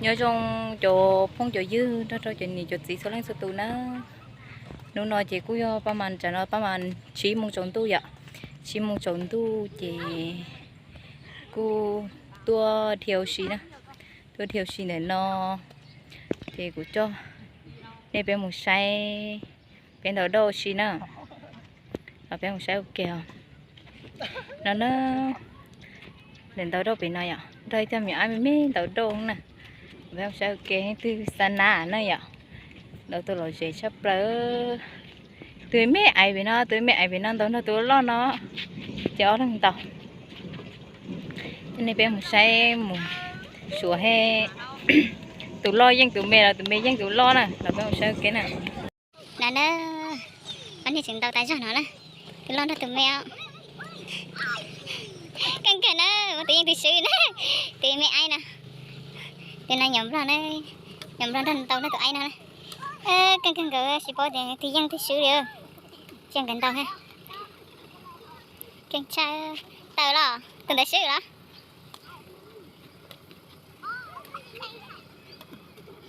Nyob zoo cov phooj cov ywg nrog rau cov niam cov txiv txhua leej txhua tus na. Hnub no ces kuj yog paj mas, tsam no paj mas tsib moos tsaus ntuj yom. Tsib moos tsaus ntuj ces kuj tuaj dhia ua si na. Tuaj dhia ua si ntawm no ces kuv coj nej peb mus saib peb ntaus dauj ua si na. Los peb mus saib ua ke os. No na, lawv ntaus dauj pem no yom, nrog ib tug me ab me me ntaus dauj na. Peb mus saib ua ke, leej twg xa na na yom. Ntaus tus lom zem tshaj plaws. Tus me aiv pem no, tus me aiv pem no ntaus nrog tus loj no, ces ob leeg ntaus. Coj nej peb mus saib mus suav he, tus loj yeej tus me los tus me yeej tus loj na, los peb mus saib ua ke na. No na, ob niag tseem ntaus tas zog no na, tus loj nrog tus me os. Keej kawg na, muaj tus yeej tus swb na, tus me aib no. Tus no nyuam nplog na, nyuam nplog nrog ntaus nrog tus aib no na. Keej kawg nkawd tsis paub tias tus yeej tus swb li, cia nkawd ntaus. Keej tshaj, tawm los tus ntawd swb los.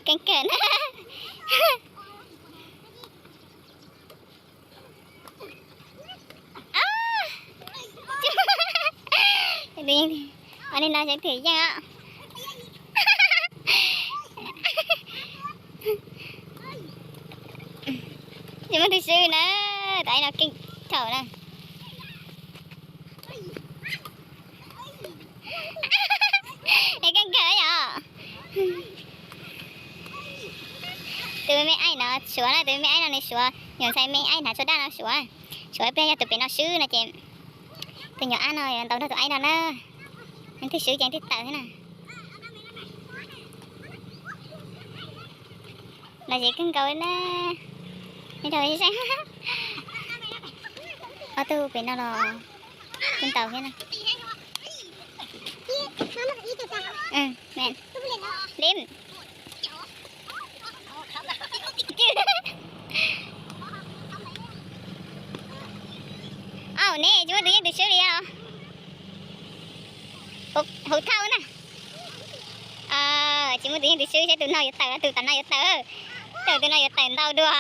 Keej kawg na. Ua li no seb twg yeej os. Tsis muaj tus swb na, tus aib no keej thaum na. Es keej kawg yom. Tus me aib no suav na, tus me aib no nws suav, nyuam ntxhais me aib hnav tsho daj no suav. Suav ib pliag yog tus pem no swb no ces tus nyuam ab no yuav ntaus nrog tus aib no na. Leej twg swb ces leej twg tawm thiab na. Lom zem kawg nkaus li na. Ob tug pem no los kuj ntaus thiab na. Lim. Au ne, tsis muaj tus yeej tus swb li os. Hauv thauj na. Tsis muaj tus yeej tus swb, seb tus no yuav tawm los tus tom no yuav tawm. Tawm tus no yuav tawm ntau dua.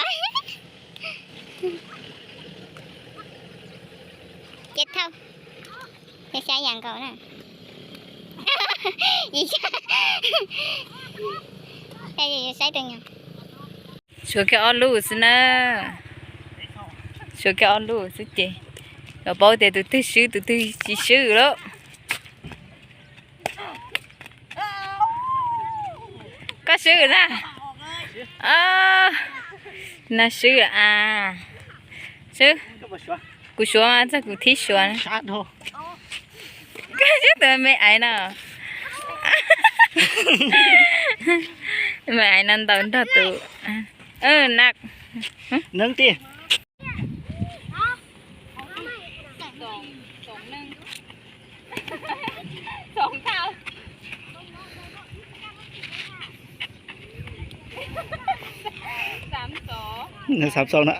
Ces thauj. Xyab yam nkaus na. Saib tus no. Suav kiag ob lub xwb na. Suav kiag ob lub xwb ces los paub tias tus twg swb tus twg tsis swb lawm. Koj swb na. Na swb lawm a. Swb. Kuv suav mas txog kuv thib suav. Koj swb tus me aiv no. Me aiv no ntaus nrog tus na. Neeb tiag. Xav xav na.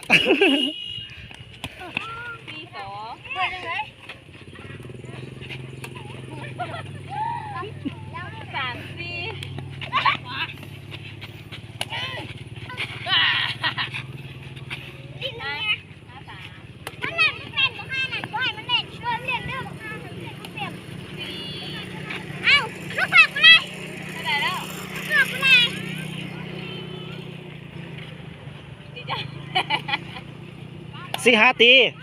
Xib hab tid.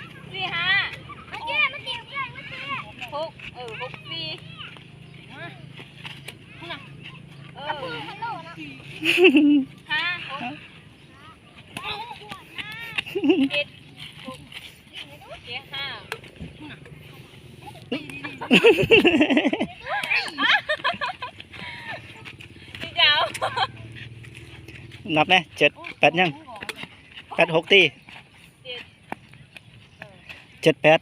Nap ne, chet pet nyeej, pet hauv tid, chet pet,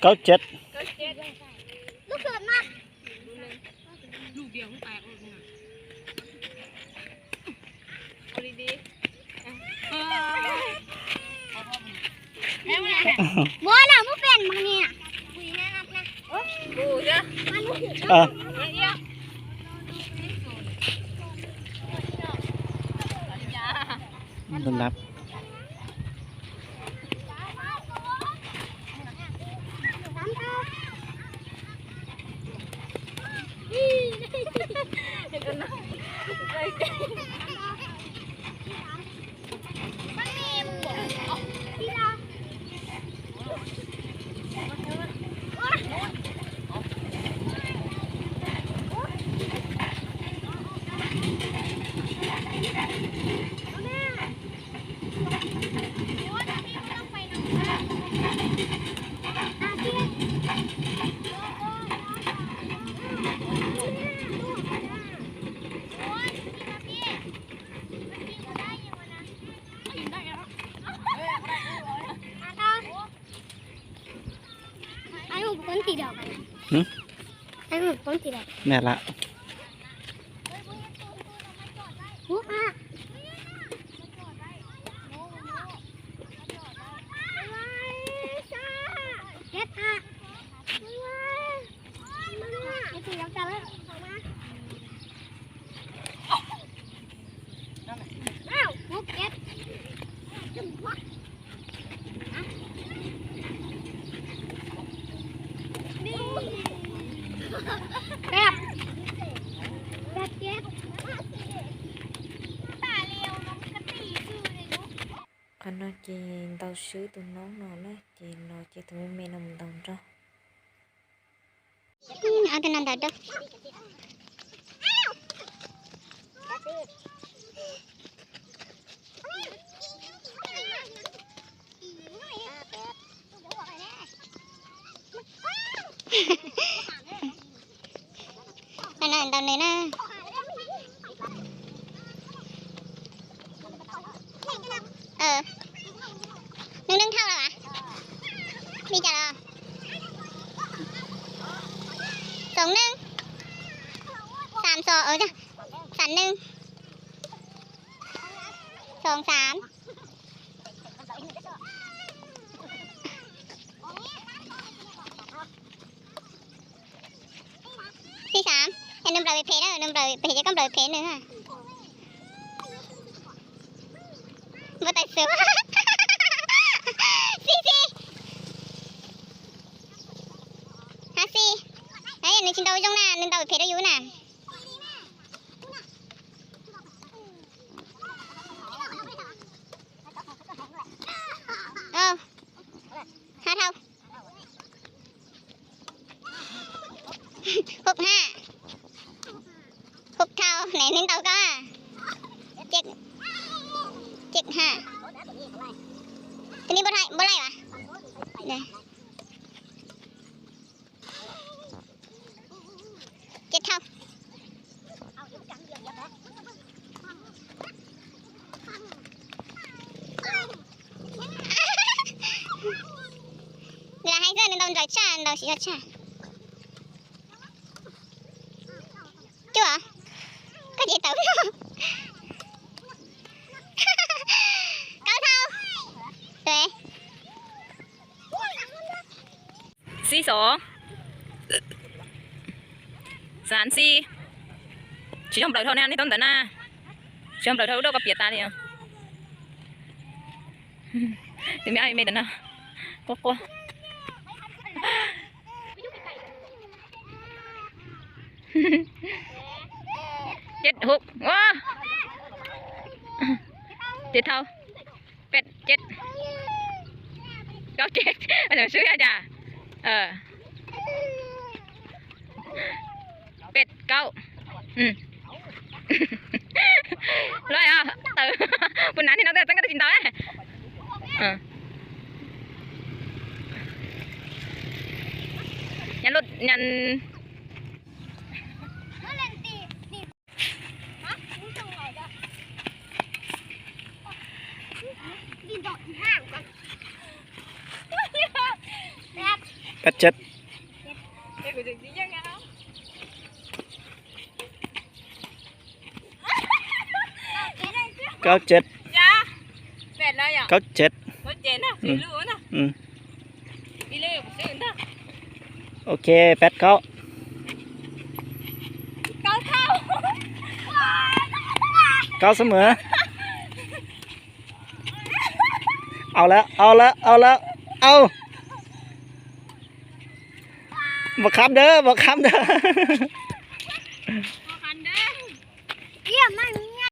kaub chet. Muab los muab pem mas ni. Ờ. Lụm nặp. Hm? Mẹ lạ. Qhov no ces ntaus swb tus noob no na, ces los ces tus me me no mus ntaus nrog. Tus no ntaus nrog. Ntaus nws na. Nws nws thauj lawm as. Li cas los? Xoom nws. Xam xoom, xam nws. Xoom xam. Xi xam, es nws nplawm phem na, nws nplawm phem ces koj nplawm phem nws. Npau taws xwb. Xi xi. Hab xi. Nws tsis ntaus zoo na, nws ntaus phem rau yus na. Hab dhau. Hub hab. Hub dhau, nws ntaus koj. Ces hab. Tus ni npau laij as. Ces dhau. Nws lam hais xwb, nws ntaus nrawm tshaj, ntaus siv zog tshaj. Cuaj, koj tsis tawm. Kaub thau. Xib xov. Xav xib. Tsis yog nplawm dhau ne, nej tau ntawm na. Tsis yog nplawm dhau lub dawb koj piav tas li. Tus me me ntawm no quaj quaj. Ces hub, ces dhau. Peb, ces, kaub ces, swb cas. Peb, kaub. Loj os, tawm. Puas nav niag no twb txeeb koj twb tsis ntaus. Nyab lub, nyab. Peb, ces. Kaub, ces. Kaub, ces. Ok, peb, kaub. Kau xwb mas. Au lawm, au lawm, au lawm, au. Npam khab dawb, npam khab dawb.